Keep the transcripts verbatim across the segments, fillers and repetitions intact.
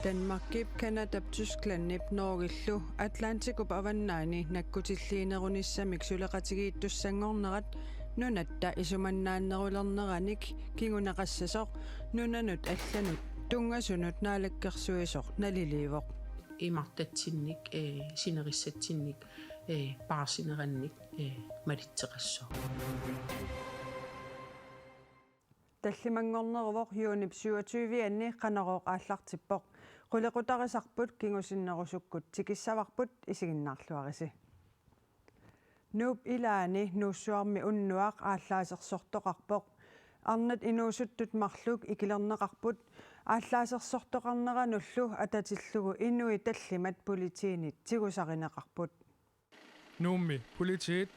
Danmarkip, Canadap, Tysklandip Norgellu Atlantikup avannaani nakkutilliinerunissamik suleqatigiittussanngornerat nunatta isumannaannerulerneranik kinguneqassasoq nunanut allanut tunngasunut naalakkersuisoq naliliivoq. Imartatsinnik, eh, sinerissatsinnik, eh, paarsinerannik, eh, malitseqassaaq. Tallimanngorneruvoq juunip syvogtyve-anni Qanorooq aallartippoq. Qulequtarisarput kingusinnerusukkut tikissavarput, isiginnaarluarisi. Nuup ilaani Nuussuarmi unnuaq aallaasersortoqarpoq. Arnat inuusuttut marluk ikilerneqarput, aallaasersortoqarneranullu atatillugu inuit tallimat politiinit tigusarineqarput. Nuummi politiit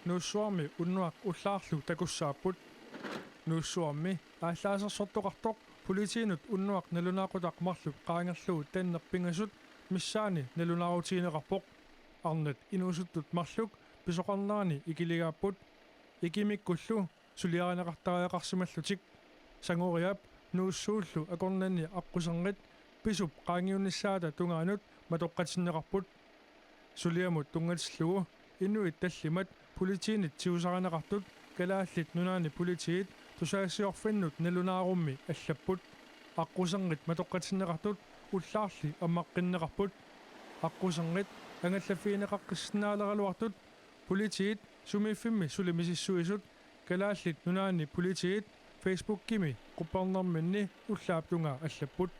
Nuussuarmi unnuaq ullaarlu takussaapput. Nuussuarmi aallaasersortoqartoq politiinut unnuaq nalunaaqutaq marluk qaangerlugu tanneq pingasut missaani nalunaarutigineqarpoq. Arnat inuusuttut marluk pisoqarnerani ikiligaapput. Ikimikkullu suliarineqartariaqarsimallutik. Sangoriap Nuussuullu akornanni aqquserngit pisup qaangiunnissaata tungaanut matoqqatinneqarput. Suliamut tunngatillugu inuit tallimat politiinit tigusarineqartut Kalaallit Nunaanni Politiit tusagassiorfinnut nalunaarummi allapput. Aqquserngit matoqqatinneqartut ullaarli ammaqqinneqarput. Aqquserngit angallaffigineqaqqissinnaaleraluartut politiit sumiiffimmi suli misissuisut Kalaallit Nunaanni Politiit Facebookimi quppernerminni ullaap tungaa allapput.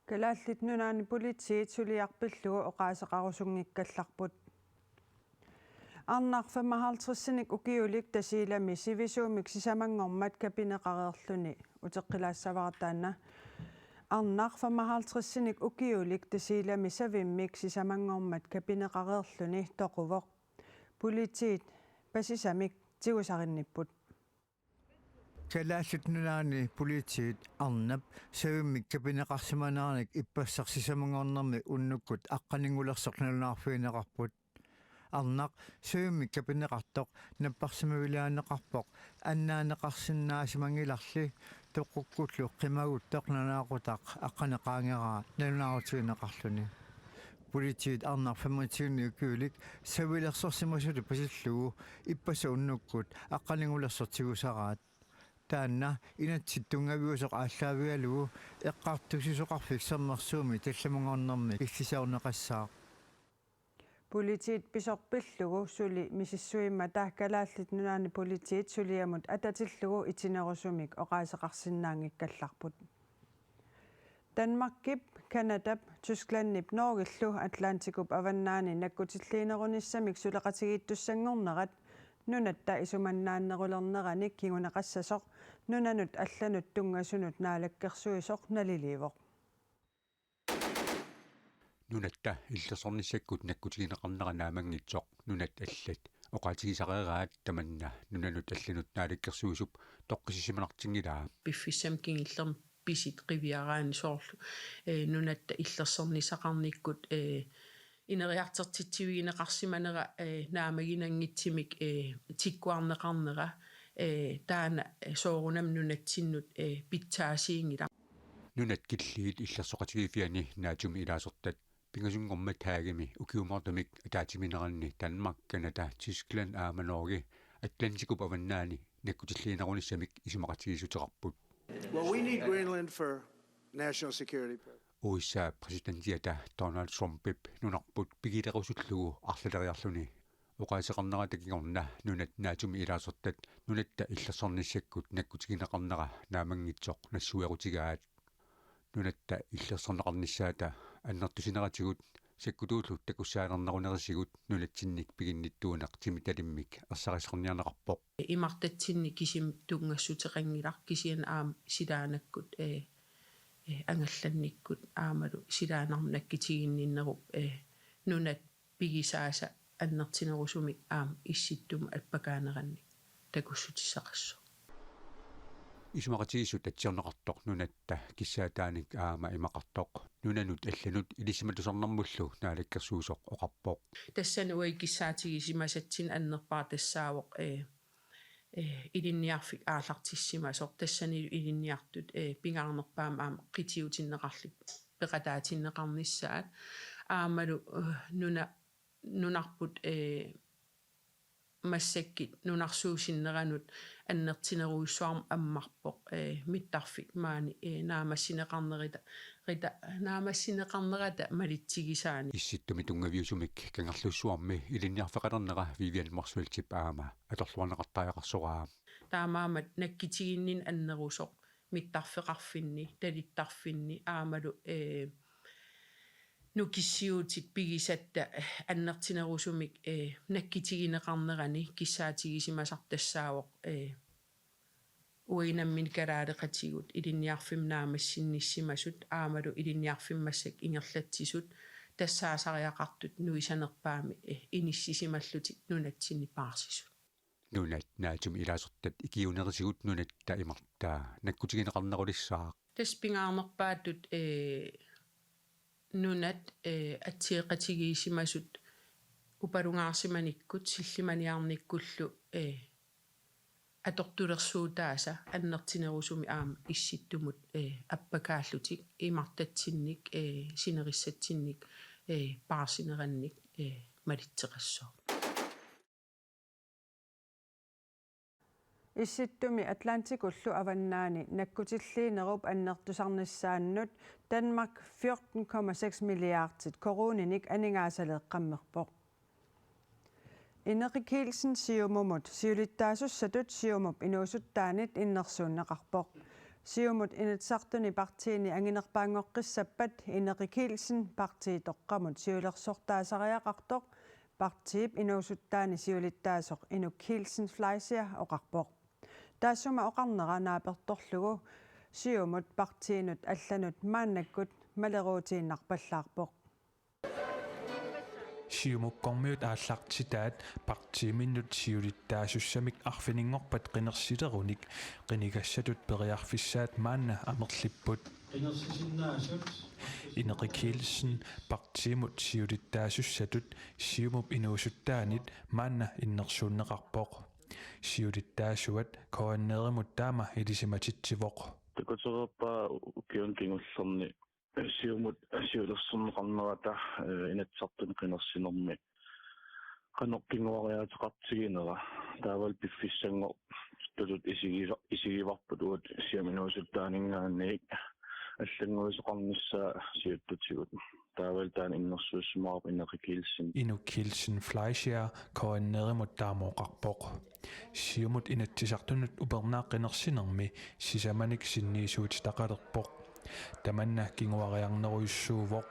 Kalaallit Nunaanni Politiit suliaq pillugu oqaaseqarusunngikkallarput. Arnaq femoghalvtredsinik ukiulik Tasiilami sivisuumik sisamanngormat kapineqareerluni uteqqilaassavara taanna. Arnaq femoghalvtredsinik ukiulik Tasiilami savimmik sisamanngormat kapineqareerluni toquvoq. Politiit pasisamik tigusarinnipput. Kalaallit Nunaanni Politiit arnap savimmik kapineqarsimaneranik ippassaq sisamanngornermi unnukkut aqqaningulersoq nalunaarfigineqarput. Arnaq savimmik kapineqartoq napparsimaviliaanneqarpoq annaanneqarsinnaasimanngillarli toqukkullu qimaguttoq nalunaaqutaq aqqaneq qaangeraa nalunaarutigineqarluni. Politiit arnaq femogtyvenik ukiulik savilersorsimasutut pasillugu ippassaq unnukkut aqqaningulersoq tigusaraat. Taanna inatsit tunngaviusoq aallaavigalugu Eqqartuussisoqarfik Sermersuumi tallimanngornermi killisoorneqassaaq. Politiit pisoq pillugu suli misissuimmata Kalaallit Nunaanni Politiit suliamut atatillugu itinerusumik oqaaseqarsinnaanngikkallarput. Danmarkip, Canadap, Tysklandip Norgellu Atlantikup avannaani nakkutilliinerunissamik suleqatigiittussanngornerat nunatta isumannaannerulerneranik kinguneqassasoq nunanut allanut tunngasunut naalakkersuisoq naliliivoq. Nunatta illersornissakkut nakkutigineqarnera naammanngitsoq nunat allat oqaatigisareeraat tamanna nunanut allanut naalakkersuisup toqqissisimanartinngilaa. Piffissami kingullermi pisit qiviaraanni soorlu, eh, nunatta illersornissaqarnikkut, eh, ineriartortitsivigineqarsimanera, eh, naammaginanngitsumik, eh, tikkuarneqarnera, eh, taanna, eh, soorunami nunatsinnut, eh, pitsaasuunngilaq. Nunat killiit illersoqatigiiffianni NATO-mi ilaasortat pingasunngormat Haagimi ukiumoortumik ataatsimiinneranni Danmark, Canada, Tyskland aamma Norge Atlantikup avannaani nakkutilliinerunissamik isumaqatigiissuteqarput. Well, we need Greenland for national security purposes. U S A præsidentiata Donald Trumpip nunarput pigilerusullugu arlaleriarluni oqaaseqarnerata kingorna nunat NATO-mi ilaasortat nunatta illersornissakkut nakkutigineqarnera naammanngitsoq nassuerutigaat. Nunatta illersorneqarnissaata annertusineratigut sakkutuullu takussaalernerunerisigut nunatsinnik piginnittuuneq timitalimmik ersarissorniarneqarpoq. Imartatsinni kisimi tunngassuteqanngilaq kisianni aamma silaannakkut, eh, eh, angallannikkut aammalu silaannarmut nakkutiginninnerup, eh, nunat pigisaasa annertunerusumik aamma Issittumi appakaanerannik takussutissaqassaaq. Isumaqatigiissut atsiorneqartoq nunatta kissaataanik aamma imaqartoq nunanut allanut ilisimatusarnermullu naalakkersuisoq oqarpoq. Tassani uagut kissaatigisimasatsinni annerpaaq tassaavoq, eh, eh, ilinniarfik aallartissimasoq, tassanilu ilinniartut, eh, pingaarnerpaamik aamma qitiutinneqarlutik peqataatinneqarnissaat, aammalu, eh, nuna-, nunarput, eh, massakkut nunarsuup sinneranut annertunerujussuarmik ammarpoq, eh, mittarfik maani, eh, naammassineqarnerata, rita-, naammassineqarnerata malitsigisaani. Issittumi tunngaviusumik Kangerlussuarmi ilinniarfeqalernera Vivian Motzfeldtip aamma atorluarneqartariaqarsoraa. Taamaammat nakkutiginninneq annerusoq mittarfeqarfinni, talittarfinni aammalu, eh, nukissiuutit pigisatta, eh, annertunerusumik, eh, nakkutigineqarnerani kissaatigisimasarput tassaavoq, eh, uagut nammineq kalaaleqatigut ilinniarfimmi naammassinnissimasut aammalu ilinniarfimmi massakkut ingerlatsisut tassaasariaqartut nuisanerpaamik, eh, inissisimallutik nunatsinni paarsisut. Nunat naatsumik ilaasortat ikiuunerisigut nunatta imartaa nakkutigineqarnerulissaaq. Tassa pingaarnerpaatut, eh, nunat, eh, atsioqatigiissimasut upalungaarsimanikkut sillimaniarnikkullu, eh, atortulersuutaasa annertunerusumik aamma Issittumut, eh, appakaallutik imartatsinnik, eh, sinerissatsinnik, eh, paarsinerannik, eh, malitseqassooq. Issittumi Atlantikullu avannaani nakkutilliinerup annertusarnissaanut Danmark fjorten komma seks milliardit koruuninik aningaasaleeqqammerpoq. Ineqi Kielsen Siumumut siulittaasussatut Siumup inuusuttaanit innersuunneqarpoq. Siumut Inatsisartuni partiini anginerpaanngoqqissappat Ineqi Kielsen partiitoqqamut siulersortaasariaqartoq partiip inuusuttaani siulittaasoq Inuk Kielsen Fleischer oqarpoq. Taassuma oqarnera naapertorlugu Siumut partiinut allanut maannakkut maleruutiinnarpallaarpoq. Siumukkormiut aallartitaat partiiminnut siulittaasussamik arfininngorpat qinersilerunik qinigassatut periarfissaat maanna amerlipput. Qinersisinnaasut. Ineqi Kielsen partiimut siulittaasussatut Siumup inuusuttaanit maanna innersuunneqarpoq. Siulittaasuat K N R-imut taama ilisimatitsivoq. Takutereerpaa ukiuni kingullerni Siumut siulersorneqarnerata, eh, Inatsisartuni qinersinermi qanoq kinguariaateqartiginera. Taavalu piffissanngortutut isigiva-, isigivarput uagut Siumup inuusuttaaninngaanniit allannguisoqarnissaa siuttutigut. Taavalu taanna innersuussimavarput Ineqi Kielsen. Inuk Kielsen Fleischer K N R-imut taama oqarpoq. Siumut Inatsisartunut upernaaq qinersinermi sisamanik sinniisuutitaqalerpoq. Tamanna kinguariarnerujussuuvoq.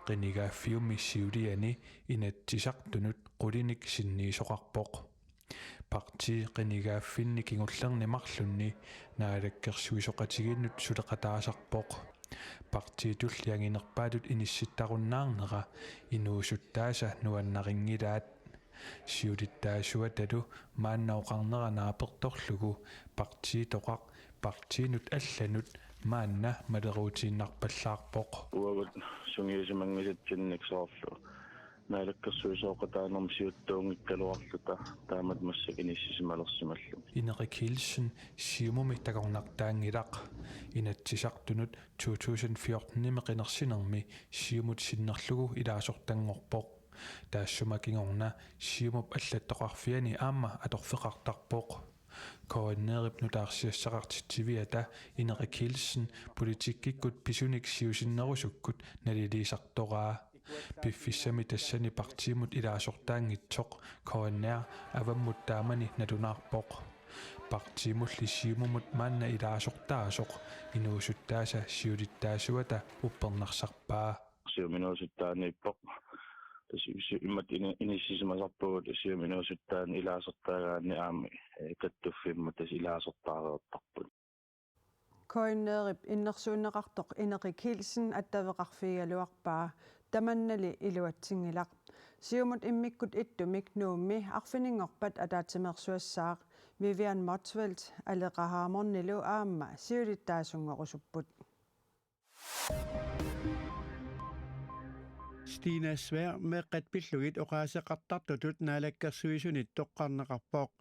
Qinigaaffiummi siuliani Inatsisartunut qulinik sinniisoqarpoq. Partii qinigaaffinni kingullerni marlunni naalakkersuisoqatigiinnut suleqataasarpoq. Partiitulli anginerpaatut inissittarunnaarnera inuusuttaasa nuannarinngilaat. Siulittaasuatalu maanna oqarnera naapertorlugu partiitoqaq partiinut allanut maanna maleruutiinnarpallaarpoq. Uagut sungiusimanngisatsinnik soorlu naalakkersuisooqataanermut siuttuunngikkaluarluta taamatut massakkut inissisimalersimallugit. Ineqi Kielsen Siumumi takornartaanngilaq. Inatsisartunut to tusind fjorten-imi qinersinermi Siumut sinnerlugu ilaasortanngorpoq. Taassuma kingorna Siumup allattoqarfiani aamma atorfeqartarpoq. K N R-ip nutaarsiassaqartitsiviata Ineqi Kielsen politikkikkut pisunik siusinnerusukkut naliliisartoraa. Piffissami tassani partiimut ilaasortaanngitsoq K N R avammut taamani nalunaarpoq. Partiimulli Siumumut maanna ilaasortaasoq inuusuttaasa siulittaasuata uppernarsarpaa. Siumut inuusuttaaniippoq. Tassa si-, imatut ini-, inissisimasarpugut Siumut inuusuttaanut ilaasortaagaanni aamma, eh, kattuffimmut tassa ilaasortaareertarput. K N R-ip innersuunneqartoq Ineqi Kielsen attaveqarfigigaluarpaa, tamannali iluatsinngilaq. Siumut immikkut ittumik Nuummi arfininngorpat ataatsimeersuassaaq Vivian Motzfeldt Aleqa Hammondillu aamma siulittaasunngorusupput. Stina Sværd meeqqat pillugit oqaaseqartartutut Naalakkersuisunit toqqarneqarpoq.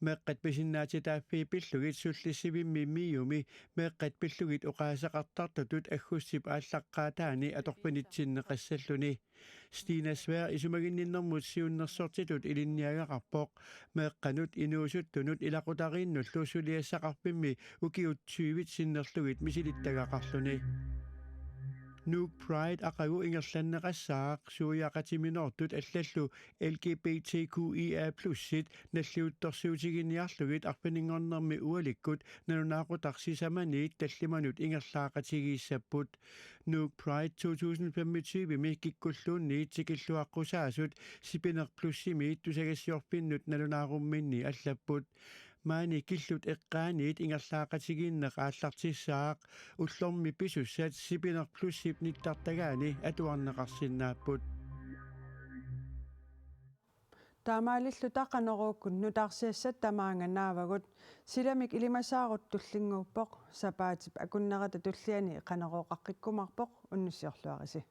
Meeqqat pisinnaatitaaffii pillugit sullissivimmi MIO-mi meeqqat pillugit oqaaseqartartutut aggustip aallaqqaataani atorfinitsinneqassalluni. Stina Sværd isumaginninnermut siunnersortitut ilinniagaqarpoq. Meeqqanut inuusuttunut ilaqutariinnullu suliassaqarfimmi ukiut tyvit sinnerlugit misilittagaqarluni. Nuuk Pride aqagu ingerlanneqassaaq suiaqatiminoortut allallu L G B T Q I A plus-it nalliuttorsiutiginiarlugit arfininngornermi ualikkut nalunaaqutaq sisamaniit tallimanut ingerlaaqatigiissapput. Nuuk Pride to tusind femogtyve-mi kikkulluunniit tikilluaqqusaasut Sipineq Plus-imiit tusagassiorfinnut nalunaarumminni allapput. Maani killut eqqaaniit ingerlaaqatigiinneq aallartissaaq, ullormi pisussat Sipineq Plus-ip nittartagaani atuarneqarsinnaapput. Taamaalilluta Qanoruukkut nutaarsiassat tamaanga naavagut. Silamik ilimasaarut tullinnguuppoq, sapaatip akunnerata tulliani Qanorooqaqqikkumaarpoq, unnussiorluarisi.